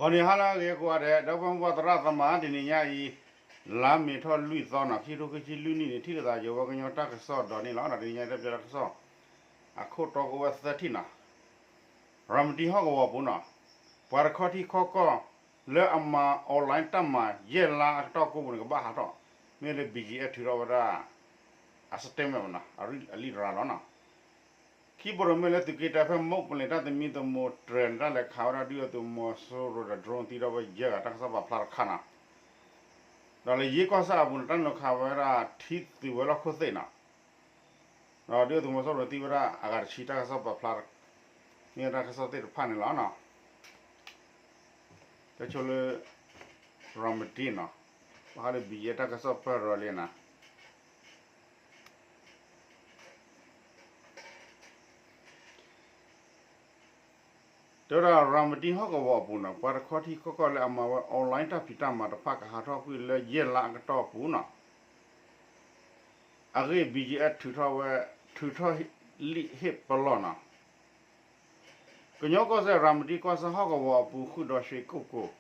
ဂီၤနံၤဟါလၢအဂ့ၤကိးဂၤဒဲး ဒီပုၢ်ဝဲၢ်သရၣ်သမါ တနံၤညါအံၤ လါမ့ၤထီၣ်လွံၢ်သီနီၤ ခံထိခံဆံလွံၢ်နံၣ်န့ၣ် ထံၣ်လိာ်သးယဝဲကညီတၢ်ကစီၣ်ဒီးန့ၣ်လီၤ. တနံၤညါတၢ်ပၢတၢ်ကစီၣ် အခိၣ်တီကအိၣ်ဝဲသၢထံၣ်နီၤ ရၤမတံဟီၣ်ကဝီၤအပူၤနီၤ ပှၤတခီထံခီကီၢ် လၢအမၤ online တၢ်မၤ ယဲၢ်လါအကတီၢ်ကိးပူၤန့ၣ် ကဘၣ်ဟးထီၣ် မ့ၢ်လၢ ဘီၣ်ကၠီၣ်အဲၣ် ထုးထီၣ်ဝဲဒၣ် အ statement မနီၤ အလံာ်တရၤလီၤနီၤ ခံဘိတမ့ၢ်လၢသုးက့တၢ်ဖဲမိၢ်ပလ့ၤတၢ်သမံသမိးတြဲၤန့ၣ် တၢ်လဲၤခးဝဲဒၣ်ဒုၣ်ဒါသုးမီၤစိရိၤဒီး drone သံထီၣ်ဝဲယဲၢ်ဂၤ တၢ်ကစီၣ်ပာ်ဖျါတခါနီၤ ဒီးလၢယ့ကီၢ်ဆၣ်အပူၤန့ၣ် တၢ်နုာ်ခးဝဲဒၣ်ထံသုးဝဲၤလီၢ်ခိၣ်သ့ၣ်နီၤ ဒီးဒုၣ်ဒါသုးမီၤစိရိၤသံဝဲဒၣ်အဂၤတဆံ တၢ်ကစီၣ်ပာ်ဖျါ မ့ၢ်တၢ်ကစီၣ်သ့ၣ်တဖၣ်န့ၣ်လီၤနီၤ ကဲဆိလၢ ရၤမတံနီၤ ဘၣ်ဃးလၢ ဘီၣ်ကၠီၣ်အဲၣ် တၢ်ကစီၣ်ပၢၢ်ရၢလံနီၤ တဲဝဲဒၣ် ရၤမတံဟီၣ်ကဝီၤအပူၤနီၤ ပှၤတခီထံခီကီၢ်လၢအမၤဝဲ online တၢ်ဖံးတၢ်မၤတဖၣ် ကဟးထီၣ်ကွံာ်လၢယဲၢ်လါအကတီၢ်ပူၤနီၤ အဂ့ၢ် ဘီၣ်ကၠီၣ်အဲၣ် ထုးထီၣ်ဝဲ ထုးထီၣ်လံာ်ဟ့ၣ်ပလီၢ်နီၤ ကညီကီၢ်စဲၣ် ရၤမတံကီၢ်ဆၣ်ဟီၣ်ကဝီၤအပူၤ ဃုာ်ဒီးရွှ့ၣ်ကိၣ်ကိၣ်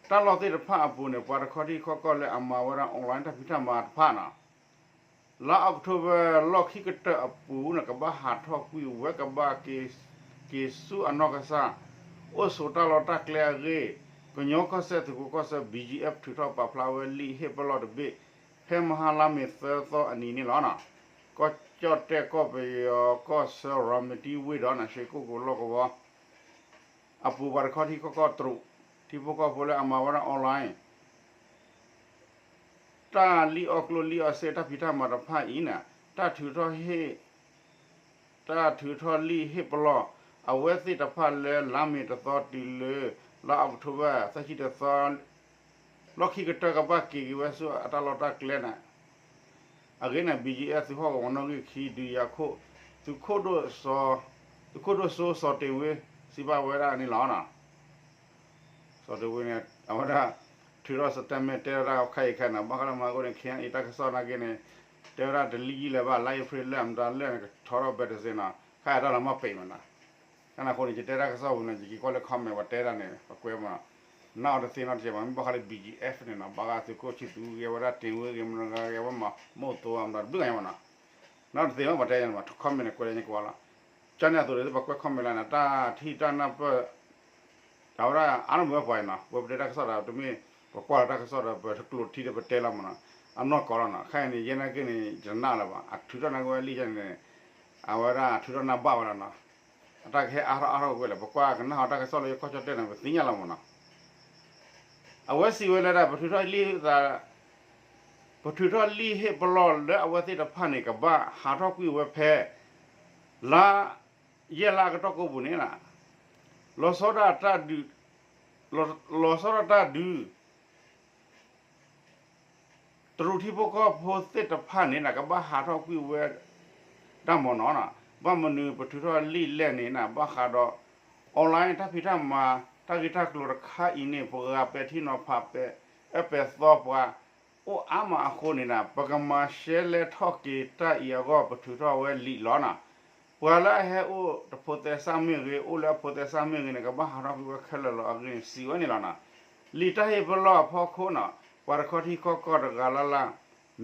တၢ်လီၢ်သ့ၣ်တဖၣ်အပူၤန့ၣ် ပှၤတခီထံခီကီၢ်လၢအမၤဝဲဒၣ် online တၢ်ဖံးတၢ်မၤတဖၣ်နီၤ လါအီးကထိဘၢၣ် လီၢ်ခံကတၢၢ်အပူၤန့ၣ် ကဘၣ်ဟးထီၣ်ကွံာ်ဝဲ ကဘၣ်က့ၤဆူအနီၢ်ကစၢ် အိၣ်ဆိးတၢ်လီၢ်တၢ်ကျဲအဂ့ၢ် ကညီကီၢ်စဲၣ်သုးခိၣ်ကီၢ်ဆၢ ဘီၣ်ကၠီၣ်အဲၣ် ထုးထီၣ်ပာ်ဖျါဝဲလံာ်ဟ့ၣ်ပလီၢ်တဘ့ၣ် ဖဲမဟါလါမ့ၤသၢသီအနံၤန့ၣ်လီၤ. ကီၢ်ကၠီၣ်တဲၣ်ကီၢ်ပယီၤကီၢ်ဆၢ ရၤမတံဝ့ၢ်ဒီး ရွှ့ၣ်ကိၣ်ကိၣ်လီၢ်ကဝီၤ အပူၤ ပှၤတခီထံခီကီၢ်တရူး ထံဖိကီၢ်ဖိလၢအမၤဝဲဒၣ် online တၢ်လံၣ်အီၣ်ကျိၣ်လံၣ်အီၣ်စ့တၢ်ဖံးတၢ်မၤတဖၣ်အံၤန့ၣ် တၢ်ထုးထီၣ်ဟ့ၣ် တၢ်ထုးထီၣ်လံာ်ဟ့ၣ်ပလီၢ် အဝဲသ့ၣ်တဖၣ်လၢလါမ့ၤတသီတုၤလၢ လါအီးကထိဘၢၣ် သၢဆံတသီ လီၢ်ခံကတၢၢ်ကဘၣ်က့ၤက့ၤဝဲဆူအတၢ်လီၢ်တၢ်ကျဲန့ၣ် အဂ့ၢ်န့ၣ် ဘီၣ်ကၠီၣ်အဲၣ် သုးဟီၣ်ကဝီၤနီၣ်ဂံၢ်ခံ ဒုးယၤခိၣ် သုးခိၣ်ဒိၣ်စိ သုးခိၣ်ဒိၣ်စိ စီၤတ့ၢ်ဝ့ စံးဘၣ်ဝဲဒၣ်န့ၣ်လီၤ. စီၤတ့ၢ်ဝ့န့ၣ် အဝဲဒၣ် ထုးထီၣ် statement တဲဝဲဒၣ်ခဲအံၤခဲအံၤန့ၣ် ဘၣ်ဃးလၢမၤကိၣ်န့ၣ် ခဲအံၤတၢ်ကစီၣ်နာ်က့န့ၣ် တဲဝဲဒၣ်တလံၢ်ယံာ်လၢၤဘၣ် လါအ့ဖြ့ၣ်လၢအမတၤလၢန့ၣ် ကထီထီၣ်ဘဲတစ့ၢ်နီၤ ခဲအံၤတၢ်လီၤမၢ်ပံာ်မးနီၤ ကန့ၣ်အဃိန့ၣ် ယတဲတၢ်ကစီၣ်ပူၤန့ၣ် ယက့ၤကွၢ်လၢ comment ပှၤတဲဒၣ်န့ၣ် ပကွဲမးနီၤ နာ်အီၤတသ့နီတစဲးဘၣ် မ့ၢ်ဘၣ်ဃးလၢ ဘီၣ်ကၠီၣ်အဲၣ် န့ၣ်နီၤ ဘၣ်ဃးသုးခိၣ်ဆံသူဂ့ၤဝဲဒၣ် တ့ၢ်ဝ့ဂ့ၤ မတၤဂၤဂ့ၤဝဲမး မ့ၢ်အိၣ်သိးအမတၤတဘျုးဂၤညါမးနီၤ နာ်တသ့ဘၣ် ပှၤတဲညါန့ၣ်မး comment န့ၣ် ကွဲးလၢညါကွၢ်လီၤ ကန့ၣ်အသိးဒီး ပကွဲး comment လၢန့ၣ် တၢ်ထံၣ်တၢ်နၢ်ပၢၢ် အဝဲဒၣ်အါနီၢ်မုၢ်ဝဲပှၤအံၤနီၤ ပဝဲပတဲတၢ်ကစီၣ်ဒီး တမ့ၢ်ပကွၢ်လီၤတၢ်ကစီၣ်ဒီး ပတကျိးထံဒီးပတဲလီၤမးနီၤ အနီၢ်ကီၢ်လီၤနီၤ ခဲအံၤန့ၣ် ယဲနာ်က့န့ၣ် ယတနာ်လၢၤဘၣ် အထုးထီၣ်နာ်က့ဝဲလံာ်ယဲန့ၣ် အဝဲဒၣ်ထုးထီၣ်နၢ်ဘၣ်ဝဲဒၣ်နီၤ အတၢ်ကဟဲအါထီၣ်အါထီၣ်ကွ့ၢ်လၢ ပကွၢ်ကနၣ်ဟီတၢ်ကစီၣ်လၢယကီၢ်ကၠီၣ်တဲၣ်န့ၣ် ပသ့ၣ်ညါလီၤမးနီၤ အဝဲစံးဝဲလၢဒၣ် ပထုးထီၣ်လံာ်သး ပထုးထီၣ်လံာ်ဟ့ၣ်ပလီၢ်လၢအဝဲသ့ၣ်တဖၣ်န့ၣ် ကဘၣ်ဟးထီၣ်ကွံာ်ဝဲဖဲ လါ ယဲၢ်လါအကတီၢ်ကိးပူၤန့ၣ် လီၤဆီဒၣ်တၢ်ဒုး လီၤဆီဒၣ်တၢ်ဒုး တရူးထံဖိကီၢ်ဖိသ့ၣ်တဖၣ်န့ၣ် ကဘၣ်ဟးထီၣ်ကွံာ်ဝဲ ဒၣ်မ့ၢ်နီၤ ဘၣ်မနုၤပထုးထီၣ်လံာ်လဲၣ်န့ၣ် ဘၣ်ဃးဒီး online တၢ်ဖံးတၢ်မၤ တၢ်ဂ့ၢ်တၢ်ကျိၤတခါအံၤန့ၣ် ပှၤဂၤပဲာ်ထံနီၤဖးပဲာ်အၢပဲာ်သီပှၤ အိၣ်အါမးအဃိန့ၣ် ပကမၤရှဲလဲၣ်ထီၣ်က့ၤတၢ်အံၤအဂီၢ် ပထုးထီၣ်ဝဲလံာ်လီၤနီၤ ပှၤလၢအဟဲအိၣ်တဖိးသဲစးမ့ၢ်ဂ့ၤ အိၣ်လၢအဖိးသဲစးမ့ၢ်ဂ့ၤန့ၣ် ကဘၣ်ဟးထီၣ်ကွံာ်ဝဲခဲလၢာ်လီၤအဂ့ၢ်န့ၣ် စံးဝဲန့ၣ်လီၤနီၤ လံာ်တၢ်ဟ့ၣ်ပလီၢ်အဖီခိၣ်နီၤ ပှၤတခီထံခီကီၢ်တဂၤလၢ်လၢ်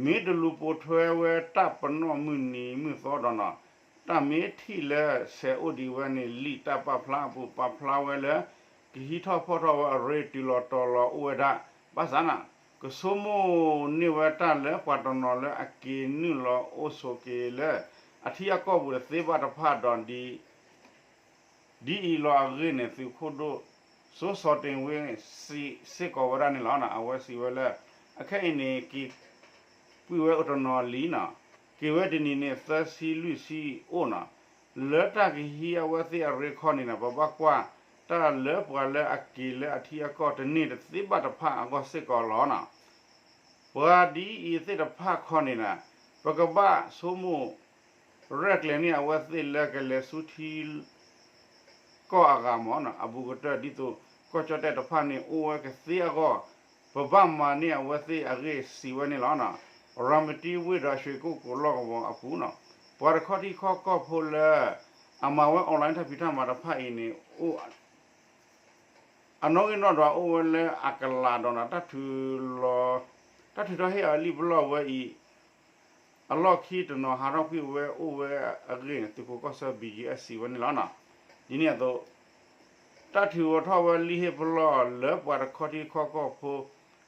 မ့ၢ်တလူၤပိာ်ထွဲဝဲတၢ်ပနီၣ်မုၢ်နံၤမုၢ်သီဒီးနီၤ တၢ်မ့ၢ်ထံၣ်လၢဆဲးအိၣ်ဒံးဝဲန့ၣ် လံာ်တၢ်ပာ်ဖျါအပူၤပာ်ဖျါဝဲလၢ ကဟံးထီၣ်ဖီၣ်ထီၣ်ဝဲအရ့ တုၤလီၤတီၤလီၤအိၣ်ဝဲဒၣ် ဘၣ်ဆၣ်နီၤ ကဆိကမိၣ်န့ၢ်ဝဲတၢ်လၢပှၤတနီၤလၢအက့ၤနုာ်လီၤအိၣ်ဆိးက့ၤလၢ အထံအကီၢ်ပူၤတသ့ဘၣ်တဖၣ်ဒီး ဒ်အံၤလီၤအဂ့ၢ်န့ၣ် သုးခိၣ်ဒိၣ်စိစီၤတ့ၢ်ဝ့ စံးစ့ၢ်ကီးဝဲဒၣ်န့ၣ်လီၤ. အဝဲစံးဝဲလၢ အခဲအံၤန့ၣ် က့ၤကွံာ်ဝဲအိၣ်တနီၤလံနီၤ, က့ၤဝဲတနံၤန့ၣ် သၢဆံလွံၢ်ဆံအိၣ်နီၤ, လၢတၢ်ကဟံးအဝဲသ့ၣ်အရ့ခီန့ၣ်နီၤ ပဘၣ်ကွၢ် တၢ်လၢပှၤလၢအက့ၤလၢအထံအကီၢ်တန့ၢ်တသ့ဘၣ်တဖၣ်အဂီၢ်စ့ၢ်ကီးလီၤနီၤ. ပှၤဒ်အံၤသ့ၣ်တဖၣ်ခီန့ၣ်နီၤ ပကဘၣ်ဆိကမိၣ် ရဲၣ်ကျဲၤန့ၢ်အဝဲသ့ၣ်လၢကလဲၤဆူထံ ကီၢ်အဂၤမ့ၢ်နီၤ, အဘူးကတၢၢ်ဒ်သိး ကီၢ်ကၠီၣ်တဲၣ်တဖၣ်န့ၣ် အိၣ်ဝဲကသ့အဂီၢ် ပဘၣ်မၤန့ၢ်အဝဲသ့ၣ်အဂ့ၢ်စံးဝဲန့ၣ်လီၤ. ရၤမတံဝ့ၢ်ဒီး ရွှ့ၣ်ကိၣ်ကိၤလီၢ်ကဝီၤအပူၤနီၤ, ပှၤတခီထံခီကီၢ်ဖိလၢ အမၤဝဲ online တၢ်ဖံးတၢ်မၤတဖၣ်အံၤန့ၣ် အိၣ် အနီၣ်ဂံၢ်နီၣ်ဒွးအိၣ်ဝဲလၢအကလးဒီးနီၤ တၢ်ထုးလီၤ တၢ်ထုးထီၣ်ဟ့ၣ်အီၤလံာ်ပလီၢ်ဝဲအံၤ အလီၢ်ခံတနီၤ ဟးထီၣ်ကွံာ်ဝဲအိၣ်ဝဲအဂ့ၢ်န့ၣ် သုးခိၣ်ကီၢ်စဲၣ် ဘံကၠံအၣ်စံး ဝဲန့ၣ်လီၤနီၤ. ဒ်န့ၣ်အသိး တၢ်ထုးထီၣ်ဝဲလံာ်ဟ့ၣ်ပလီၢ်လၢပှၤတခီထံခီကီၢ်ဖိ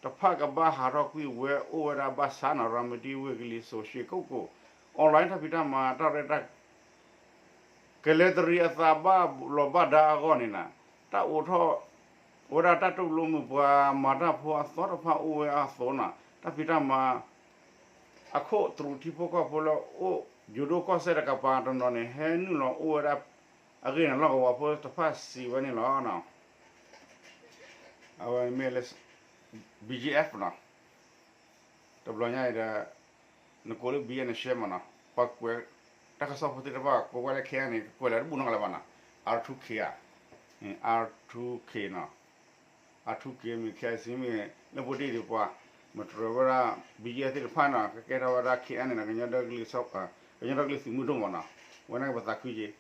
တဖၣ်ကဘၣ်ဟးထီၣ်ကွံာ်ဝဲအိၣ်ဝဲဒၣ်ဘၣ်ဆၣ်နီၤ ရၤမတံဝ့ၢ်ကလံၤစိး ရွှေကုက္ကို online တၢ်ဖံးတၢ်မၤတၢ်ရဲၣ်တၢ် ကလဲၤတရံးအသးဘၣ်လီၤဘၣ်ဒါအဂီၢ်န့ၣ်နီၤ တၢ်အိးထီၣ်ဝဲဒၣ်တၢ်တူၢ်လိာ်မုာ်ပှၤမၤတၢ်ဖိအသီတဖၣ်အိၣ်ဝဲအသိးနီၤ တၢ်ဖံးတၢ်မၤ အခိၣ်တရူးထံဖိကီၢ်ဖိလၢအိၣ်ယိၤဒိၣ်ကီၢ်စဲၣ်တကပၤတနီၤန့ၣ် ဟဲနုာ်လီၤအိၣ်ဝဲဒၣ်အဂ့ၢ်န့ၣ် လီၢ်ကဝီၤဖိတဖၣ်စံးဝဲန့ၣ်လီၤ. အဝဲမ့ၢ်လၢ ဘံကၠံအၣ်နီၤ တဘျီညါအံၤဒီး နကိးလၢ ဘံကၠံ နရှဲမးနီၤ ပှၤကွဲး တၢ်ကစီၣ်ဖိသ့ၣ်တဖၣ် ကွဲးဝဲလၢ ခဲအံၤန့ၣ် ကွဲးလၢတဘူၣ်နီတဂၤလၢၤဘၣ်နီၤ R two K ဧါ R two K နီၤ R two K မ့ၢ် ခဲအံၤစံးမ့ၢ် လၢဖိတံၢ်ဒံးပှၤ မတြၢၤဝဲဒၣ် ဘံကၠံအၣ်သ့ၣ်တဖၣ်နီၤ ကကဲထီၣ်ဝဲဒၣ် ခဲအံၤန့ၣ် ကညီဒီကလုာ်သုးမုၢ်ဒိၣ်မးနီၤ ဝဲန့ၣ်ပသးခုက့ၤ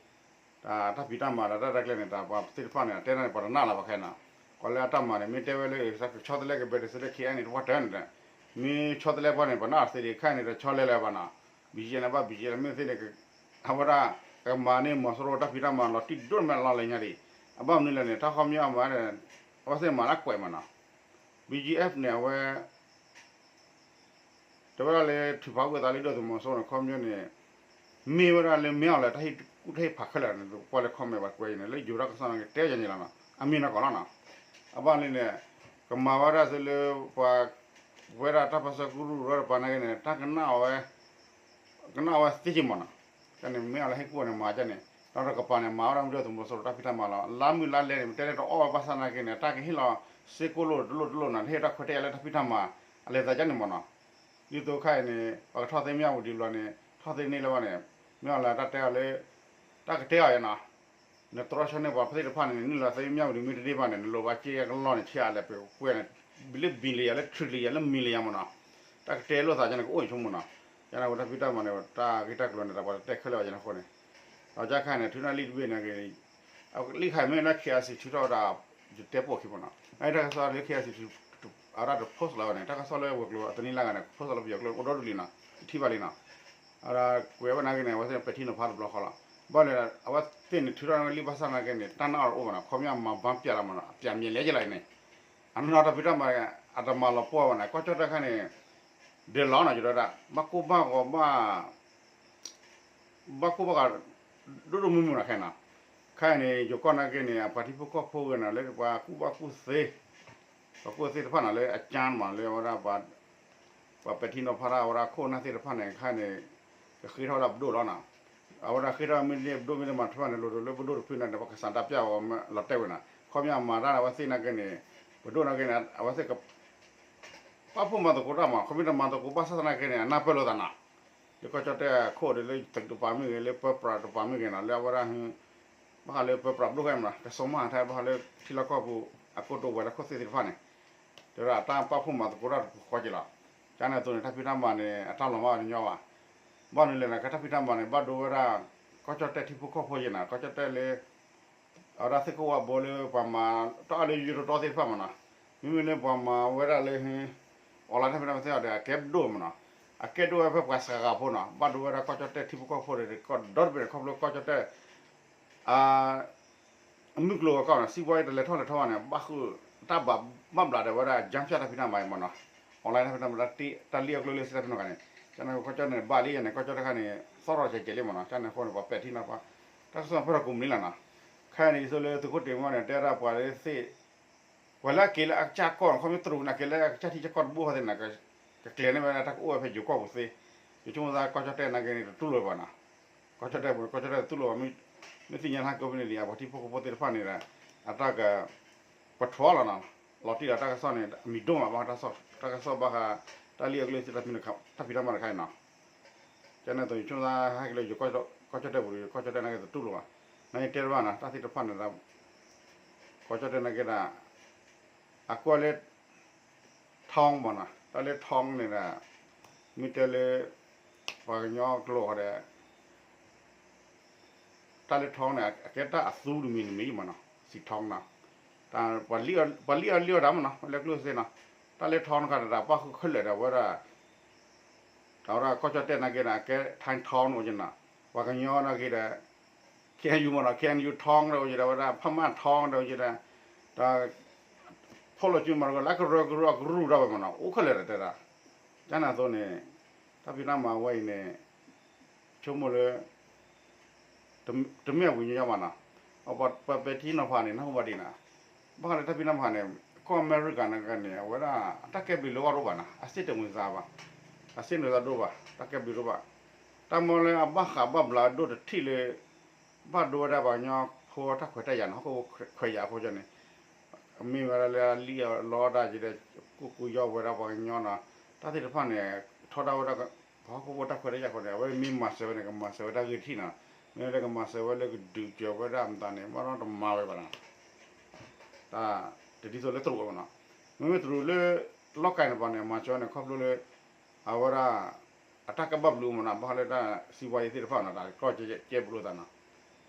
တၢ်ဖံးတၢ်မၤဒီးတၢ်ရဲၣ်တၢ်ကျဲၤန့ၣ် တၢ်ပှၤသ့ၣ်တဖၣ်န့ၣ် တဲဒၣ်န့ၣ် ပှၤတနာ်လၢၤဘၣ်ခဲနီၤ ကွၢ်လၢအတၢ်မၤန့ၣ် မ့ၢ်တဲဝဲလၢ ဆီတလဲကဘဲးတစဲးလၢ ခဲအံၤန့ၣ် တဝၢ်တၢၢ်န့ၣ်ဒီး မ့ၢ်ဆီတလဲပှၤန့ၣ် ပှၤနာ်အီၤသ့ဒံး ခဲအံၤန့ၣ် တဆီလဲလဲဘၣ်နီၤ ဘံကၠံအၣ်န့ၣ် ဘၣ်ဘံကၠံအၣ်လၢမ့ၢ်သ့ၣ်န့ၣ် အဝဲဒၣ် ကမၤန့ၢ်မီၤစိရိၤတၢ်ဖံးတၢ်မၤလီၤတံၢ်ဒိၣ်မးလီၤလၢညါဒံး အဘၣ်မနုၤလဲၣ်န့ၣ် တၢ်ခီပညီအမၤန့ၣ် အဝဲသ့ၣ်မၤလၢကွဲးမးနီၤ ဘံကၠံအၣ်န့ၣ် အဝဲ တဲဝဲဒၣ်လၢ ထုးဖးဝံသးလၢဒုၣ်ဒါသုးမီၤစိရိၤန့ၣ် ခီပညီန့ၣ် မ့ၢ်ဝဲဒၣ်လၢမ့ၢ်အီၤလၢတၢ်ဟ့ၣ်ကူၣ်တၢ်ဟ့ၣ်ဖးခဲလၢာ်န့ၣ် ပှၤလၢ comment ဘၣ်ကွဲးအံၤန့ၣ် လၢယိၤတၢ်ကစီၣ်န့ၣ် ကတဲယၤန့ၣ်လီၤနီၤ အမ့ၢ်နီၢ်ကီၢ်လီၤနီၤ အဘၣ်လၢန့ၣ် ကမၤဝဲဒၣ်သုလၢပှၤ ဝဲဒၣ်တၢ်ပၢဆှၢကရူၢ်ကရၢတပၤနာ်က့န့ၣ် တၢ်ကနၣ်အီၤဝဲ ကနၣ်အီၤဝဲသ့က့မးနီၤ ကန့ၣ်မ့ၢ်အီၤလၢဟ့ၣ်ကူၣ်အီၤန့ၣ် မၤကန့ၣ် ဒီးတကပၤန့ၣ် မၤဝဲဒၣ်မ့ၢ်ဒုၣ်ဒါသုးမီၤစိရိၤတၢ်ဖံးတၢ်မၤလီၤ လါမုၢ်လါလဲန့ၣ် မ့ၢ်တဲလၢတအီၣ်ဝဲဘၣ်ဆၣ်နာ်က့န့ၣ် တၢ်ကဟ့ၣ်လီၤ စ့ကိၣ်လိာ်တလိၣ်တလိၣ်နီၤ ဟ့ၣ်တၢ်ခွဲးတၢ်ယာ်လၢတၢ်ဖံးတၢ်မၤ အလဲၤသးကန့ၣ်မးနီၤ ဒ်သိးခါအံၤန့ၣ် ပှၤကထီၣ်သ့မ့ၢ်အဝံၤဒံးဘျီန့ၣ် ထီၣ်သ့န့ၢ်လၢၤဘၣ်န့ၣ် မ့ၢ်အီၤလၢတၢ်တဲအီၤလၢ တၢ်ကတဲအီၤယဲနီၤ နတြီဆၢန့ၢ်ပှၤသ့ၣ်တဖၣ်န့ၣ် နနုာ်လီၤသ့မ့ၢ်အဝံၤဒံးမ့ၢ်တန့ၢ်ဘၣ်န့ၣ် နလိၣ်ဘၣ်က့အကလီၢ်န့ၣ် ဆံးအါလဲၣ် ပကွဲးန့ၣ် လၢ billion လၢ trillion လၢ million မးနီၤ တၢ်ကတဲလိာ်သးကန့ၣ် ကအိၣ်ဆိကမိၣ်နီၤ ကန့ၣ်ဝဲတၢ်ဖံးတၢ်မၤန့ၣ် တၢ်ဂ့ၢ်တၢ်ကျိၤန့ၣ် တၢ်ပှၤတတဲခဲလၢာ်ဘၣ်ကန့ၣ်အဃိန့ၣ် ဒီးကခါန့ၣ် ထုးန့ၢ်လံာ်တဘ့ၣ်န့ၣ် လံာ်ခါအံၤမ့ၢ်လၢ ခဲအၣ်စံး ထုးထီၣ်ဝဲဒၣ် ယတဲပိာ်ခံမးနီၤ အတၢ်ကစီၣ်လၢ ခဲအၣ်စံး အဝဲဒၣ်တ post လီၤဝဲန့ၣ် တၢ်ကစီၣ်လၢဝဲၤကျိၤအသနံၤလၢ်ဂၤန့ၣ် post လီၤပယီၤကျိာ်အိၣ်ဒီဒူၣ်လံနီၤ ယထံၣ်ဘၣ်လံနီၤ အဝဲဒၣ်ကွဲးဝဲနာ်က့န့ၣ် အဝဲသ့ၣ်န့ၣ် ပဲာ်ထံနီၤဖးတဘျီဃီလီၤ ဘၣ်လၢ အဝဲသ့ၣ်န့ၣ် ထုးထီၣ်န့ၢ်ဝဲလံာ်ဘၣ်ဆၣ်နာ်က့န့ၣ် တၢ်နာ်အီၤတအိၣ်ဘၣ်နီၤ ခီပညီမၤဘၣ်ပျဲလီၤမးနီၤ အပျဲမံၤလဲၣ်ကလီၤအံၤန့ၣ် အနီၢ်နီၢ်တၢ်ဖံးတၢ်မၤ အတမၤလီၤပှီၢ်ဘၣ်နီၤ ကီၢ်ကၠီၣ်တဲၣ်ခါန့ၣ် ဒဲးလီၤနီၤ ယတဲဒၣ် ဘၣ်ကိၢ်ဘၣ်ဂီၤဘၣ် ဘၣ်ကိၢ်ဘၣ်ဂီၤ ဒိၣ်ဒိၣ်မုၢ်မုၢ်နီၤခဲနီၤ ခါအံၤန့ၣ် ယိၤကီၢ်နာ်က့န့ၣ် အပှၤထံဖိကီၢ်ဖိဂ့ၤနီၤ လၢပှၤကူၣ်ဘၣ်ကူၣ်သ့ ပှၤကူၣ်သ့သ့ၣ်တဖၣ်နီၤ လၢအကၠါမး လၢအဝဲဒၣ် ပှၤပဲာ်ထံနီၤဖးတၢ် အဝဲဒၣ်ခိၣ်နၢ်သ့ၣ်တဖၣ်န့ၣ် ခါအံၤန့ၣ် ကဃ့ထီၣ်ဝဲဒၣ်ပဒိၣ်လီၤနီၤ အဝဲဒၣ်ဃ့ထီၣ်မ့ၢ်န့ၢ်ပဒိၣ်မ့ၢ်တမၤတဖၣ်န့ၣ် လိၣ်ဒိၣ်လၢပဒိၣ်တဖုန့ၣ် ပကစၢ်တၢ်ပျၢ်အီၤလီၤတဲာ်ဝဲနီၤ ခီပညီမၤတၢ်န့ၣ် အဝဲသ့ၣ်နာ်က့န့ၣ် ပဒိၣ်နာ်က့န့ၣ် အဝဲသ့ၣ်က ပာ်ဖှိၣ်မၤသကိးတၢ်မး ခီမ့ၢ်တမၤသကိးဘၣ်ဆၣ်သနာ်က့န့ၣ် အနၢ်ပၢၢ်လိာ်သးနီၤ လၢကီၢ်ကၠီၣ်တဲၣ်အခိၣ်ဒီးလၢသုးတပၤမ့ၢ်ဂ့ၤ လၢပၢပြးတပၤမ့ၢ်ဂ့ၤနီၤ လၢအဝဲဒၣ် ဘၣ်ဃးလၢပၢပြးပဒိၣ်ခဲမး ကစီၤမၤဟးထဲဘၣ်ဃးလၢထံလီၢ်ကီၢ်ပူၤ အကိတိာ်ဝဲလၢခိၣ်သ့ၣ်သ့ၣ်တဖၣ်န့ၣ် တဲဝဲဒၣ်တၢ်ပာ်ဖှိၣ်မၤသကိးတၢ်တပူၤဃီက့ၤလီၤ ကန့ၣ်အသိးန့ၣ် တၢ်ဖံးတၢ်မၤန့ၣ် အတၢ်လီၤမၢ်တညီဘၣ် ဘၣ်မနုၤလဲၣ်န့ၣ် ကဲတၢ်ဖံးတၢ်မၤန့ၣ် ဘၣ်ဒိဝဲဒၣ် ကီၢ်ကၠီၣ်တဲၣ်ထံဖိကီၢ်ဖိယဲနီၤ ကီၢ်ကၠီၣ်တဲၣ်လၢ အဝဲဒၣ်သ့ၣ်ခိၣ်ဝါဘိလၢပှၤမၤ တၢ်အီၣ်လၢယိၤတီတီသ့ၣ်တဖၣ်မးနီၤ မ့မ့ၢ်လၢပှၤမၤဝဲဒၣ်လၢ online တၢ်ဖံးတၢ်မၤသ့ၣ်အီၤဒီး အကဲပဒိၣ်မးနီၤ အကဲဒိၣ်ဝဲဖဲပှၤစှၤဂၤဖိနီၤ ဘၣ်ဒိဝဲဒၣ်ကီၢ်ကၠီၣ်တဲၣ်ထံဖိကီၢ်ဖိဒီး ကီၢ်ဒီတဘ့ၣ်န့ၣ် ခီဖျိကီၢ်ကၠီၣ်တဲၣ် အမုၢ်ကျိၤဝဲၤကွာ်နီၤ စံးဘီအံၤတလဲၤထီၣ်လဲၤထီဘၣ်န့ၣ် ဘၣ်ဃုာ်တၢ်ဘၣ်မၤဘျါဒီးဝဲဒၣ် ကၠါဖၠၣ်တၢ်ဖံးတၢ်မၤအံၤမးနီၤ online တၢ်ဖံးတၢ်မၤ တၢ်လံၣ်အကျိၤလၢစံးတၢ်ဖံးနီၣ်ဂၤန့ၣ် ကန့ၣ်ကီၢ်ကၠီၣ်တဲၣ်န့ၣ် ဘၣ်လံယဲန့ၣ် ကီၢ်ကၠီၣ်တဲၣ်ခါန့ၣ် သီၣ်ထီၣ်ကဲးကဲးလံမးနီၤ ကန့ၣ်အဃိန့ၣ် ပှၤပဲာ်ထံနီၤဖး တၢ်ကစီၣ်ဖဲထီၣ်ကိးမုၢ်နံၤလီၤနီၤ ခဲအံၤန့ၣ် ယဆိလၢသုးခိၣ်တ့ၤမီန့ၣ် တဲဒၣ်ပှၤလၢသ့ၣ် ပှၤလၢအက့ၤလၢအကစၢ်ကီၢ်နီၤ ခီဖျိတရူးန့ၣ် က့ၤလၢအကစၢ်ထံကီၢ်တဘိဃီသ့ၣ်န့ၣ် ကကျဲၤန့ၢ်ဝဲဒၣ်တၢ်ကအိၣ်ဝဲဖဲယိၤကီၢ်ပူၤသ့, ယဆိကမိၣ်သးကီၢ်ကၠီၣ်တဲၣ်နာ်က့န့ၣ် တတူၢ်လိာ်ဘၣ်နီၤ, ကီၢ်ကၠီၣ်တဲၣ်ပူၤန့ၣ် ကီၢ်ကၠီၣ်တဲၣ်တတူၢ်လိာ်ဘၣ်, မ့ၢ်သ့ၣ်ညါဟဲကိးဖဲန့ၣ်ဒံး အပှၤထံဖိကီၢ်ဖိသ့ၣ်တဖၣ်န့ၣ်ဒီး အတၢ်က ပထွီလီၤနီၤ, လီၤတံၢ်လီၤတၢ်ကစီၣ်န့ၣ် အမံၤဒိၣ်မးဘၣ်ဃး တၢ်ကစီၣ်ဘၣ်ဃး တၢ်လံၣ်အကျိၤစံးတၢ်ဖံးတၢ်မၤတခါအံၤနီၤ, ကန့ၣ်အသိး ယဆိကမိၣ်သးဟဲက့ၤလၢယိၤကီၢ်ကၠီၣ်တဲၣ်ပူၤဒီး ကီၢ်ကၠီၣ်တဲၣ်နာ်က့တတူၢ်လိာ်ဘၣ်, နာ်က့တဲတဘၣ်နီၤ တၢ်သ့ၣ်တဖၣ်န့ၣ်ဒီး ကီၢ်ကၠီၣ်တဲၣ်နာ်က့ဒီး အကွၢ်လၢ ထောင် မ့ၢ်နီၤ, တၢ်လၢ ထောင် န့ၣ်ဒီး မ့ၢ်တဲလၢ ပှၤကညီကျိာ်ဃီဒီး တၢ်လၢ ထောင် န့ၣ် အကဲတၢ်အသူတမံၤတမံၤမ့ၢ်နီၤ, စံး ထောင် နီၤ, ပှၤလံၣ်အီၣ်လံၣ်အီၣ်တၢ်မနီၤ ဝဲလၢကျိၣ်စ့နီၤ, တၢ်လၢထီနခါဒီး ပၣ်ဃုာ်ခဲလၢာ်ဒီးဝဲဒၣ် အဝဲဒၣ်ကီၢ်ကၠီၣ်တဲၣ်နာ်က့ဒီး အကဲထီနအိၣ်ကနီၤ, ပှၤကညီနာ်က့ဒီး ခ့ၣ်အဲၣ်ယူၣ်မနီၤ ခ့ၣ်အဲၣ်ယူၣ်ထီဒီးအိၣ်ကဒီး ဝဲဒၣ်ဖးမၢ်ထီဒီးအိၣ်ကဒီး, ဒီး ဖီၣ်လိာ်စုမၤတကီလၢအကရၢကရိအကရူၢ်ဒီးဝဲမနီၤ အိၣ်ခဲလၢာ်ဒီးတဲဒၣ်, ကန့ၣ်အသိးန့ၣ် တၢ်ဖံးတၢ်မၤဝဲအံၤန့ၣ် ဆိကမိၣ်လၢ တမ့ၢ်အဝံၤညီညီဘၣ်နီၤ, ပှၤပဲာ်ထံနီၤဖးန့ၣ် နၢ်ဟူဘၣ်ဒံးနီၤ, ဘၣ်ဃးလၢတၢ်ဖံးတၢ်မၤန့ၣ် ကီၢ်အမဲရကၤနာ်က့န့ၣ် အဝဲဒၣ် အတၢ်ကဲဘျုးလၢအဂီၢ်တအိၣ်ဘၣ်နီၤ အစ့တမုာ်စါဘၣ်, အစ့နုာ်စါဒိၣ်ဘၣ် တၢ်ကဲဘျုးတအိၣ်ဘၣ်, တၢ်မ့ၢ်လၢအဘၣ်ဃးဘၣ်ဘျးဒိၣ်တထံၣ်လၢ ဘၣ်ဒိဝဲဒၣ်ပှၤကညီဖိတၢ်ခွဲးတၢ်ယာ်နီၤ ဟီၣ်ခိၣ်ဖိခွဲးယာ်အဃိန့ၣ် မ့ၢ်ဝဲဒၣ်လၢအလံၣ်အီၣ်လီတၢ်က့ဒီး ကူၣ်ကူယီဝဲဒၣ်ပှၤကညီနီၤ, တၢ်သ့ၣ်တဖၣ်န့ၣ် ထီဒါဝဲဒၣ် ပှၤဟီၣ်ခိၣ်ဖိတၢ်ခွဲးတၢ်ယာ်အဃိန့ၣ် အဝဲမ့ၢ်မၤစၢၤဝဲန့ၣ် ကမၤစၢၤဝဲတၢ်ဂ့ၢ်တထံၣ်နီၤ, မ့ၢ်လၢကမၤစၢၤဝဲလၢကဒုးစၢၤဝဲဒၣ်မတၤန့ၣ် ဘၣ်ဒီးတမၤဝဲဘၣ်နီၤ, တၢ်တဒ်သိးလၢတရူးဝဲဘၣ်နီၤ, မ့မ့ၢ်တရူးလၢ လီၢ်ကဲန့ၣ်ပှၤန့ၣ် မၤစၢၤန့ၣ် ခီဖျိလၢ အဝဲဒၣ် အတၢ်ကဘၣ်ဘျုးမနီၤ ဘၣ်ဃးလၢတၢ်စံးဝါယံၤသ့ၣ်တဖၣ်နီၤ တၢ်ကီၢ်ကဲဘျုးသးနီၤ,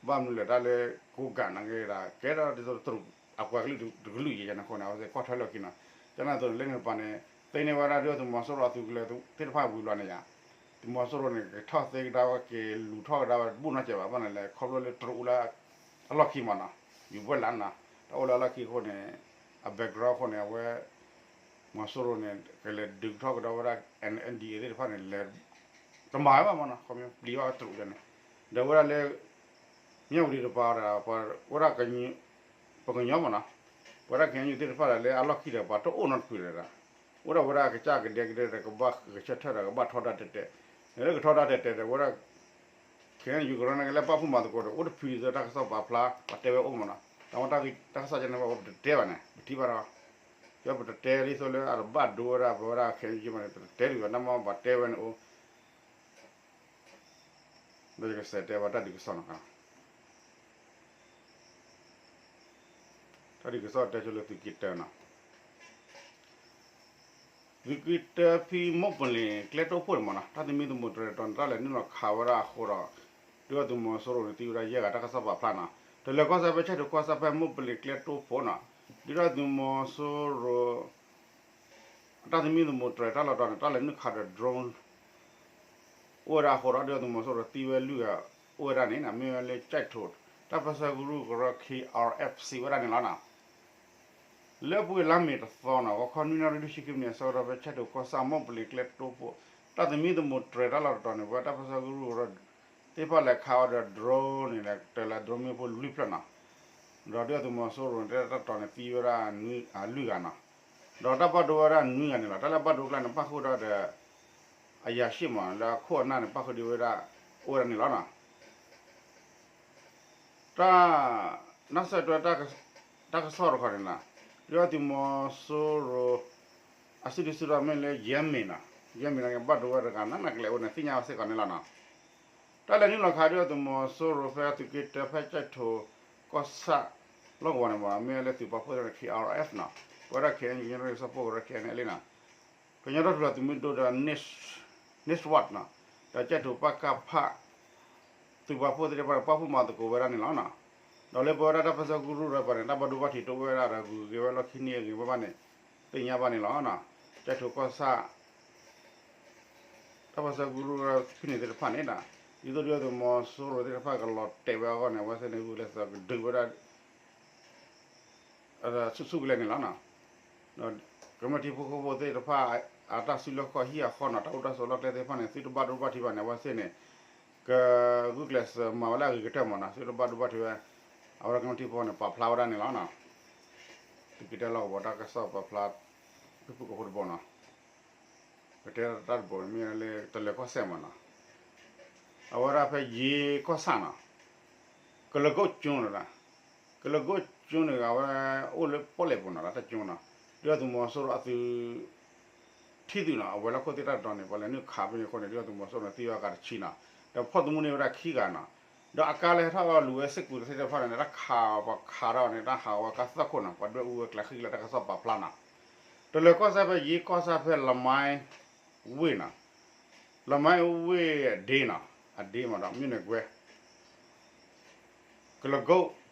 ဘၣ်မနုၤလဲၣ်တၢ်လၢကိးဂၤနာ်က့ဒီး ကဲထီၣ်ဒ်သိးတရူး အပှၤကလုာ်တကလုာ်ယဲၢ်ယဲၢ်န့ၣ်အဃိန့ၣ် အဝဲသ့ၣ်ကွၢ်ထွဲလီၢ်ခံနီၤ, ကန့ၣ်အသိးန့ၣ် လၢန့ၣ်တပၤန့ၣ် သ့န့ၢ်ဝဲဒၣ်ဒုၣ်ဒါသုးမီၤစိရိၤအသုးကလၢၤသ့ၣ်တဖၣ်ဝံၤဘျီန့ၣ်ယါ, သုးမီၤစိရိၤန့ၣ် ကထီၣ်သ့ကဒါဝဲ က့ၤလူၤထီၣ်ကဒါဝဲတဘူၣ်နီတစဲးဘၣ် ဘၣ်န့ၣ်လဲၣ် ခီဖျိလၢတရူးလၢ အလီၢ်ခံမနီၤ, ယူၤဘွဲၣ်လးနီၤ, တၢ်အိၣ်လၢအလီၢ်ခံအဃိန့ၣ် အ background အဃိန့ၣ် အဝဲ မီၤစိရိၤန့ၣ် ကလဲၤဒုးကထီၣ်ကဒါဝဲဒၣ် N N D A သ့ၣ်တဖၣ်န့ၣ် လဲၤ တမၤဝဲဘၣ်မနီၤ ခီပညီပျံၤဘၣ်ဝဲတရူးန့ၣ်, ဒီးဝဲဒၣ်လၢ မၠၣ်ဝတံၤတပၤဒီး ပဝဲဒၣ် ပကညီမနီၤ, ပဝဲဒၣ် K N U သ့ၣ်တဖၣ်ဒီးလၢအလီၢ်ခံဒီး ပှၤတအိၣ်နီတဖုဒီး အိၣ်ဒၣ်ဝဲဒၣ်ကစၢ်ကဒဲကဒဲဒီး ကဘၣ်ဂဲၤဆၢထၢၣ်ဒီး ကဘၣ်ထီဒါတဲာ်တဲာ်, လၢကထီဒါတဲာ်တဲာ်ဒီး ဝဲဒၣ် ခဲအံၤ ယူၤကရၢန့ၣ် ကလဲၤပာ်ဖှိၣ်မၤသကိးဒီး အိၣ်တဖုဒ်သိးတၢ်ကစီၣ်ပာ်ဖျါ ပှၤတဲဝဲအိၣ်မနီၤ, တၢ်မ့ၢ်တၢ်ကစီၣ်ကဲန့ၣ် ပတတဲဘၣ်န့ၣ် ပထံၣ်ဘၣ်ဒီး ကပတတဲဒ်သိးလၢအတဘၣ်ဒိဝဲဒၣ် ပဝဲဒၣ်ခဲအံၤမနီၤ ပတတဲဒံးဘၣ် တၢ်မ့ၢ်ဘၣ်တဲဝဲန့ၣ်အိၣ် ဒီးယကစးတဲဘၣ်တၢ်ဒုးကစီၣ်နီၤ, တၢ်ဒုးကစီၣ်တဲဆိလၢသုးက့တၢနီၤ, သုးက့တၢဖဲမိၢ်ပလ့ၤကျဲတိဖိန့ၣ်မနီၤ တၢ်သမံသမိးတြဲၤတီၤန့ၣ် တၢ်လဲၤနုာ်လီၤခးဝဲဒၣ်အဃိဒီး ဒုၣ်ဒါသုးမီၤစိရိၤန့ၣ် သံဝဲဒၣ်ယဲၢ်ဂၤ တၢ်ကစီၣ်ပာ်ဖျါနီၤ, တလဲၤကီၢ်ဆၣ်ဖဲ ကၠဲၣ်ထိၣ်ကီၢ်ဆၣ် ဖဲမိၢ်ပလ့ၤကျဲတိဖိနီၤ, ဒုၣ်ဒါသုးမီၤစိရိၤ တၢ်သမံသမိးတြဲၤတၢ်လီၤတီၤန့ၣ် တၢ်လဲၤနုာ်ခးဒီး drone အိၣ်ဝဲဒၣ်အဃိဒီး ဒုၣ်ဒါသုးမီၤစိရိၤသံဝဲလွံၢ်ဂၤ အိၣ်ဝဲဒၣ်န့ၣ် မ့ၢ်ဝဲလၢကၠဲၣ်ထိၣ် တၢ်ပၢဆှၢကရူၢ်ကရၢ K R F စံးဝဲဒၣ်န့ၣ်လီၤနီၤ. လၢအပူၤကွံာ်လါမ့ၤတသီနီၤ ဂီၤခီနွံနၣ်ရံၣ်လွံၢ်ဆံခံမံးနံးအဆၢကတီၢ် ဖဲကၠဲၣ်ထိၣ်ကီၢ်ဆၣ် မိၢ်ပလ့ၤကျဲတိဖိ တၢ်သမံသမိးတြဲၤတၢ်လီၤတီၤန့ၣ် ပဝဲတၢ်ပၢဆှၢကရူၢ်ကရၢ သ့ၣ်တဖၣ်လဲၤခးဝဲဒီး drone န့ၣ် တၢၤလၢ drone မ့ၣ်ပိၢ်လွံၢ်ဖျၢၣ်နီၤ, ဒီးဒုၣ်ဒါသုးမီၤစိရိၤန့ၣ် တၢ်တီၤန့ၣ်သံဝဲဒၣ် လွံၢ်ဂၤနီၤ, ဒီးတၢ်ဘၣ်ဒိဝဲဒၣ်နွံဂၤန့ၣ်လီၤ. တၢ်လၢဘၣ်ဒိကျါန့ၣ် ပၣ်ဃုာ်ဒီး အယၤၡ့ၣ်မး လၢအခိၣ်အနၢ်န့ၣ် ပၣ်ဃုာ်ဒံးဝဲဒၣ် အိၣ်ဝဲဒၣ်န့ၣ်လီၤနီၤ. တၢ် နၢ်စၢ်တွဲ တၢ်ကစီၣ်တခီန့ၣ်လီၤ. ဒုၣ်ဒါသုးမီၤစိရိၤ အစုဒုးစုထီၣ်မ့ၢ်လၢ ယဲၢ်မံၤနီၤ, ယဲၢ်မံၤန့ၣ် ဘၣ်ဒိဝဲတဂၤ နးနးကလဲာ်အိၣ်န့ၣ် သ့ၣ်ညါဝဲစ့ၢ်ကီးန့ၣ်လီၤနီၤ. တၢ်လဲၤနုာ်လီၤခးဒုၣ်ဒါသုးမီၤစိရိၤဖဲသုးက့တၢ ဖဲကၠဲၣ်ထိၣ်ကီၢ်ဆၣ်လီၢ်ကဝီၤန့ၣ်မး မ့ၢ်လၢသုးပာ်ဖှိၣ်သ့ၣ်တဖၣ် K R F နီၤ, ပဝဲဒၣ် K N U ကညီဒီကလုာ်စၢဖှိၣ်ကရၢ K N L A နီၤ, ကညီတၢ်ထူၣ်ဖျဲးသုးမုၢ်ဒိၣ်ဒီး NESWAT နီၤ, ဒီးကၠဲၣ်ထိၣ် ပကဖ သုးပာ်ဖှိၣ်သ့ၣ်တဖၣ်န့ၣ် ပာ်ဖှိၣ်မၤသကိးဝဲဒၣ်န့ၣ်လီၤနီၤ. ဒီးလၢပဝဲဒၣ်တၢ်ပၢဆှၢကရူၢ်ကရၢပၤန့ၣ် တၢ်ဘၣ်ဒိဘၣ်ထံးတအိၣ်ဝဲဒၣ်ဒီး ဂုၤက့ၤဝဲလီၢ်ခံန့ၢ်ဂ့ၤဝဲဘၣ်န့ၣ် သ့ၣ်ညါဘၣ်န့ၣ်လီၤနီၤ. ကၠဲၣ်ထိၣ်ကီၢ်ဆၣ် တၢ်ပၢဆှၢကရူၢ်ကရၢဖဲန့ၣ်သ့ၣ်တဖၣ်န့ၣ်ဒီး ဒ်သိးဒုၣ်ဒါသုးမီၤစိရိၤသ့ၣ်တဖၣ်ကလီၤတဲာ်ဝဲအဂီၢ်န့ၣ် အဝဲသ့ၣ်န့ၣ် ဂုာ်ကျဲးစၢးကဒုးဝဲဒၣ် ဆူၣ်ဆူၣ်ကလဲာ်န့ၣ်လီၤနီၤ. ကမျၢၢ်ထံဖိကီၢ်ဖိသ့ၣ်တဖၣ် အတၢ်စုလီၢ်ခီၣ်ဟံၣ်အဃီနီၤ တၢ်အိၣ်တၢ်ဆိးလီၢ်ကျဲသ့ၣ်တဖၣ်န့ၣ် သုတဘၣ်ဒိဘၣ်ထံးဘၣ်န့ၣ် အဝဲသ့ၣ်န့ၣ် ကဂုာ်ကျဲးစၢးမၤဝဲလၢအဂ့ၤကတၢၢ်မးနီၤ သုတဘၣ်ဒိဘၣ်ထံးဝဲ အဝဲဒၣ်ကမျၢၢ်ထံဖိန့ၣ် ပာ်ဖျါဝဲဒၣ်န့ၣ်လီၤနီၤ. သုးက့တၢလီၢ်ကဝီၤတၢ်ကစီၣ်ပာ်ဖျါ ဖုၣ်ဖုၣ်ကဖိတဘိနီၤ ပတဲတၢ်တဘိန့ၣ်မ့ၢ်လၢတလၢၤကီၢ်စဲၣ်မးနီၤ အဝဲဒၣ်ဖဲယ့ကီၢ်ဆၣ်နီၤ ကလၢၤကိၣ်ကၠိန့ၣ် ကလၢၤကိၣ်ကၠိန့ၣ် အဝဲအိၣ်လၢပီၣ်လဲၣ်ပူၤနီၤ လၢတၢ်ကၠိနီၤ ဒုၣ်ဒါသုးမီၤစိရိၤအသုး ထံၣ်သုးနီၤ အဝဲလၢခိၣ်သ့ၣ်တၢ်တတီၤန့ၣ် ပှၤလဲၤနုာ်ခးဖဲန့ၣ်အဃိန့ၣ် ဒုၣ်ဒါသုးမီၤစိရိၤန့ၣ် သံဝဲအဂၤတဆံနီၤ ဒီးဖီၣ်သမူန့ၢ်ဝဲဒၣ်ခံဂၤနီၤ ဒီးအကါလဲၤထီၣ်လူၤဝဲစ့ၢ်ကီးသ့ၣ်တဖၣ်န့ၣ် တၢ်ခးပှၤခးထီၣ်န့ၣ် တၢ်ဟးဝဲကါသၢခိၣ်နီၤ ပှၤဒွဲၣ်အူဝဲကျဲဃံလၢတၢ်ကစီၣ်ပာ်ဖျါနီၤ တလၢၤကီၢ်စဲၣ်ဖဲယ့ကီၢ်ဆၣ်ဖဲလမါ ဝ့ၢ်နီၤ လမါဝ့ၢ်အဒ့နီၤ အဒ့မးဒီး မြို့နယ်ခွဲ ကလၢၤကိၣ်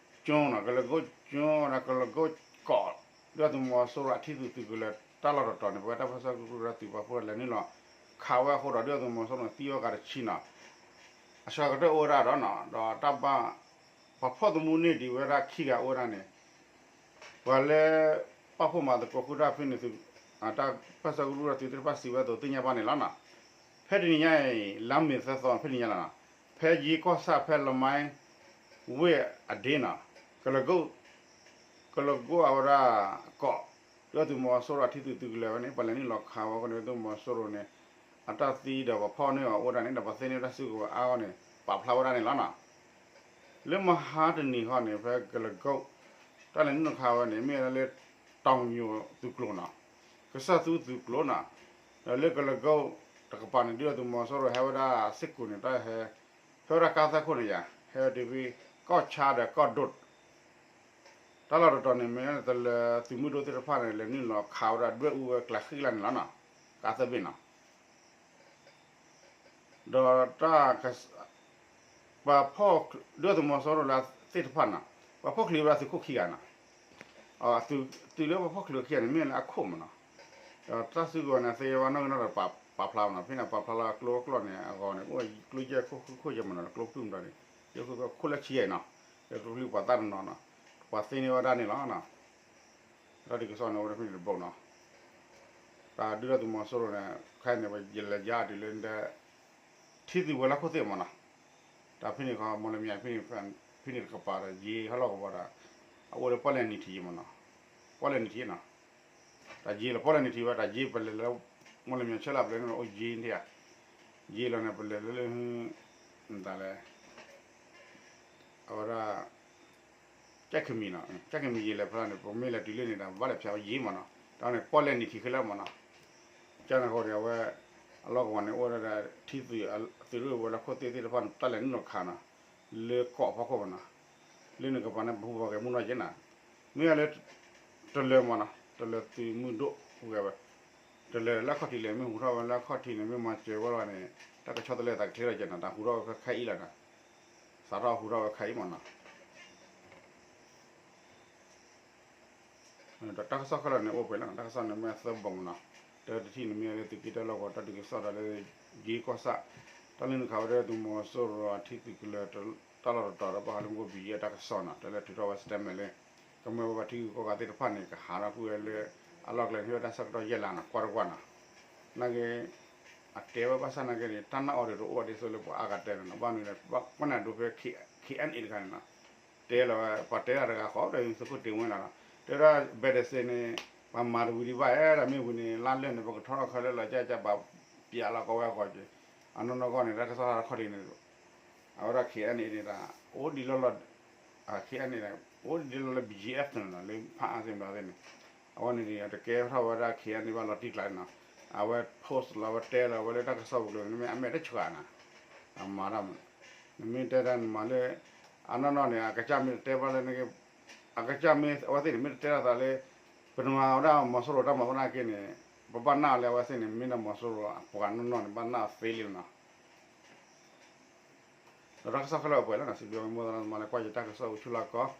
ကၠိနီၤ ကလၢၤကိၣ်ကၠိနီၤ ကလၢၤကိၣ် ကိး ဒုၣ်ဒါသုးမီၤစိရိၤအထံသုးသုးကလၢၤတၢ်လီၢ်တတီၤန့ၣ် ပဝဲတၢ်ပၢဆှၢကရူၢ်ကရၢသုးပာ်ဖှိၣ်လဲၤနုာ်လီၤခးဝဲအဃိဒီး ဒုၣ်ဒါသုးမီၤစိရိၤန့ၣ်သံဝဲဂၤတဆံနီၤ, အစှၤကတၢၢ်အိၣ်ဝဲဒၣ်ဒီးနီၤ ဒီးတၢ်ဘၣ် ပှၤဖီၣ်သမူန့ၢ်ဒံးဝဲဒၣ်ခံဂၤအိၣ်ဝဲဒၣ်န့ၣ် ပှၤလၢ ပာ်ဖှိၣ်မၤသကိးဃုာ်တၢ်ဖဲန့ၣ်သုး တၢ်ပၢဆှၢကရူၢ်ကရၢသုးသ့ၣ်တဖၣ်စံးဝဲအသိးသ့ၣ်ညါဘၣ်န့ၣ်လီၤနီၤ. ဖဲတနံၤညါအံၤ လါမ့ၤသၢသီဖဲတနံၤညါလီၤနီၤ, ဖဲယ့ကီၢ်ဆၣ်ဖဲလမါဝ့ၢ်အဒ့နီၤ, ကလၢၤကိး ကလၢၤကိးအဝဲဒၣ်ကိး ဒုၣ်ဒါသုးမီၤစိရိၤအထံသုးသုးကလၢၤဝဲန့ၣ် ပှၤလဲၤနုာ်လီၤခးဝဲအဃိန့ၣ် ဒုၣ်ဒါသုးမီၤစိရိၤန့ၣ် အတၢ်သံဒီးပှၤဖီၣ်န့ၢ်အီၤအိၣ်ဒၣ်န့ၣ် ဒီးပှၤသ့န့ၢ်ဝဲဒၣ်စုကဝဲၤအါအါန့ၣ် ပာ်ဖျါဝဲဒၣ်န့ၣ်လီၤနီၤ. လၢမဟါတနံၤဃီန့ၣ် ဖဲကလၢၤကိး တၢ်လဲၤနုာ်လီၤခးဝဲန့ၣ် မ့ၢ်ဝဲဒၣ်လၢ တီၤညိၣ်သုးကျိၤနီၤ, ကစၢၢ်သူသုးကျိၤနီၤ, ဒီးလၢကလၢၤကိးတကပၤန့ၣ် ဒုၣ်ဒါသုးမီၤစိရိၤဟဲဝဲဒၣ်စ့ၢ်ကီးန့ၣ် တၢ်ဟဲ ဟဲဝဲဒၣ်ကါသၢခိၣ်န့ၣ်ယါ ဟဲဝဲတုၤဖဲ ကီၢ်ဆါဒီးကီၢ်ဒိၣ် တၢ်လီၢ်တတီၤန့ၣ် မ့ၢ်တလၢသုးမုၢ်ဒိၣ်သ့ၣ်တဖၣ်န့ၣ် လဲၤနုာ်လီၤခးဝဲဒၣ်ဒွဲၣ်အူဝဲကျးဃံလၢ်န့ၣ်လီၤနီၤ, ကါသၢဘ့ၣ်နီၤ ဒီးတၢ် ပှၤဖီၣ် ဒုၣ်ဒါသုးမီၤစိရိၤလၢသ့ၣ်တဖၣ်နီၤ, ပှၤဖီၣ်ချံးဝဲဒၣ်သုးခိၣ်ခံဂၤနီၤ, သုးလၢပှၤဖီၣ်ချံးဝဲခံဂၤန့ၣ် မ့ၢ်လၢအခိၣ်မးနီၤ, ဒီးတၢ်စုကဝဲၤန့ၣ် သ့ဝဲနီၣ်ဂံၢ်နီၣ်ဒီးပာ်ဖျါမးနီၤ, ဖဲန့ၣ်ပာ်ဖျါလၢကျိအကျီၢ်န့ၣ် အဂီၤန့ၣ် အိၣ်ကျိယဲၢ်ခိၣ်ဃုခိၣ်ယဲၢ်မးနီၤ, ကျိဖုၣ်မးဒီးန့ၣ် ယဲၢ်ခိၣ်ခိၣ်လၢဆံယဲၢ်နီၤ, လၢကျိချံပှၤသၣ်တနီၤနီၤ, ပှၤသ့န့ၢ်ဝဲဒၣ်န့ၣ်လီၤ. တၢ်ဒုးကစီၣ်န့ၣ်အိၣ်ဒီးဖဲန့ၣ်တဘိနီၤ, တၢ်ဒုၣ်ဒါသုးမီၤစိရိၤန့ၣ် ခဲအံၤန့ၣ် ယလဲၤယါတုၤလၢ ထံသုးဝဲၤလီၢ်ခိၣ်သ့ၣ်မးနီၤ, တၢ်ဖဲန့ၣ်ခီ မီၣ်လမၠဲၣ် ဖဲန့ၣ်တကပၤဒီး ယ့ဟီၣ်လီၢ်ကဝီၤဒီး အအိၣ်လၢပီၣ်လဲၣ်နံၤထံးမးနီၤ, ပီၣ်လဲၣ်နံၤထံးနီၤ, တၢ်ယ့လီၤပီၣ်လဲၣ်နံၤထံးဝဲ တၢ်ယ့ပလဲၤလၢ မီၣ်လမၠဲၣ်ဆဲလၢပလဲၤန့ၣ်အိၣ်ယ့န့ၣ်ဧါ, ယ့လီၤန့ၣ် ပလဲၤလၢလၢ မတၤလဲၣ် အဝဲဒၣ် ကၠဲၣ်ခမံၤနီၤ, ကၠဲၣ်ခမံၤယ့လဲၤဖဲန့ၣ် ပမ့ၢ်လဲၤတုၤလၢန့ၣ်ဒီး ပဘၣ်လဲၤဖျါဝဲယ့မးနီၤ, တၢ်န့ၣ်ပီၣ်လဲၣ်နံၤထံးခဲလၢာ်မးနီၤ, ကၠဲၣ်န့ၣ်ဃီန့ၣ် အဝဲ အလီၢ်ကဝီၤန့ၣ် အိၣ်ဝဲဒၣ်ထံသုး သုးရ့ၣ်ဝဲၤလီၢ်ခိၣ်သ့ၣ်သ့ၣ်တဖၣ်န့ၣ် တၢ်လဲၤနုာ်လီၤခးနီၤ, လၢကီးဖီခိၣ်မးနီၤ, လၢန့ၣ်ကပၤန့ၣ် ပဟူးဂဲၤမုၢ်နီၢ်က့နီၤ, မ့ၢ်လၢ တလၢၤမးနီၤ, တလၢၤသုးမုၢ်ဒိၣ်ဟူးဂဲၤဝဲ, တလၢၤလၢအခီၣ်ထံးလဲၣ် မ့ၢ်ဟူးထီၣ်ဝဲလၢအခီၣ်ထံးန့ၣ် မ့ၢ်မၤစၢၤဝဲလီၤန့ၣ် တၢ်ကဆီတလဲသးကချ့ထီၣ်က့နီၤ, တၢ်ဟူးထီၣ်ဝဲခဲအံၤလီၤနီၤ, စးထီၣ်ဟူးထီၣ်ဝဲခဲအံၤမးနီၤ ဒီးတၢ်ကစီၣ်ခဲလၢာ်န့ၣ် အိၣ်ပှဲၤလီၤ, တၢ်ကစီၣ်န့ၣ်မ့ၢ်သၢဘီမးနီၤ, တၢတထံၣ်န့ၣ်မ့ၢ်လၢသုးက့တၢ်လီၢ်ကဝီၤ တၢ်ဒုးကစီၣ်ဒီးလၢ ယ့ကီၢ်ဆၣ်, တၢ်လၢနုာ်ခးဝဲဒၣ်သုးမီၤစိရိၤအထံသုးကလၢၤ တၢ်လီၢ်တတီၤဒီး ဘၣ်ဃးလၢမူခိၣ်ဘံယဲၢ်တၢ်ကစီၣ်နီၤ, တၢ်လၢထုးထီၣ်ဝဲ statement လၢ ကမၢဝဲပှၤထံဂုၤကီၢ်ဂၤသ့ၣ်တဖၣ်န့ၣ် ကဟးထီၣ်ကွံာ်ဝဲလၢ အလီၢ်ကျဲန့ၣ် ဟ့ၣ်ဝဲတၢ်ဆၢကတီၢ်ယဲၢ်လါနီၤ, ကွၢ်တကွၢ်နီၤ, နာ်က့ အတဲဝဲဘၣ်ဆၣ်နာ်က့န့ၣ် တၢ်နာ်အီၤဒီးတအိၣ်ဒ်သိးလၢပှၤအါဂၤတဲန့ၣ်နီၤ, ဘၣ်မနုၤလဲၣ် ပှၤကွၢ်န့ၣ်ဒိဖဲ ခ့ၣ်အဲၣ်န့ၣ်တခါန့ၣ်နီၤ, တဲလီၤဝဲ ပှၤတဲတၢ်တဂၤဃီဒီး သုးခိၣ်တ့ၢ်ဝဲလီၤနီၤ, တဲဝဲဒၣ် ဘဲးဒဲးစ့န့ၣ် ပှၤမၤတဝံၤဒံးဘၣ်အဲၣ်ဒိးမ့ၢ်ဝံၤန့ၣ် လါလၢာ်န့ၣ် ပကထီထီၣ်ခဲလၢာ်လီၤ ကၢ်ကၢ်ဘၣ်ပျးလီၤကီဝဲအဂီၢ်က့ၤ, အနီၢ်နီၢ်ဂီၢ်န့ၣ် တၢ်ကစီၣ်ဟးထီၣ်ခီၣ်ထံးန့ၣ် အဝဲဒၣ် ခ့ၣ်အဲၣ်န့ၣ် န့ၣ်ဒီး အိၣ်ဒံးလီၢ်လီၢ် ခ့ၣ်အဲၣ်န့ၣ် အိၣ်ဒံးလီၢ်လၢ ဘီၣ်ကၠံၣ်အ့ၣ် န့ၣ်လီၤ လၢဖးအါသ့ၣ်ဘျီသ့ၣ်န့ၣ်, အဝဲန့ၣ်ဒီး တကဲထီၣ်ဝဲဒၣ် ခ့ၣ်အဲၣ်န့ၣ် ဘၣ်လီၤတံၢ်ကျါန့ၣ်နီၤ, အဝဲ post လီၤ အဝဲတဲလီၤဝဲလၢတၢ်ကစီၣ်ပူၤကျိၤန့ၣ် မ့ၢ်အမဲာ်တဆှးနီၤ, အမၤတၢ်မး, နမ့ၢ်တဲတၢ်နမၤလၢ အနီၢ်နီၢ်န့ၣ် အကစၢ်မ့ၢ်တတဲဘၣ်လၢ အကစၢ်မ့ၢ်အဝဲသ့ၣ်န့ၣ် မ့ၢ်တတဲတၢ်သးလၢ ပနမၤဝဲဒၣ်မီၤစိရိၤတၢ်မၤဝဲဒၣ်က့န့ၣ် ပဘၣ်နာ်အီၤလၢအဝဲသ့ၣ်န့ၣ် မ့ၢ်ဒၣ်မီၤစိရိၤအပှၤနီၢ်နီၢ်န့ၣ် ဘၣ်နာ်အီၤသ့လံနီၤ ဒီးတၢ်ကစီၣ်ခဲလၢာ်အိၣ်ပှဲၤလီၤနီၤ, စံးဘျုးမိၢ်သရၣ်သမါလၢကွၢ်ယတၢ်ကစီၣ်အိၣ်ဆူၣ်လၢကီၢ်,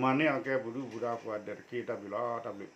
မၤန့ၢ်အီၤကဲပူၤဒုၣ်ပူၤဒါပှၤဒဲးတက့ၢ် တၢ်ဘျုးလီၤ တၢ်ဘျုး.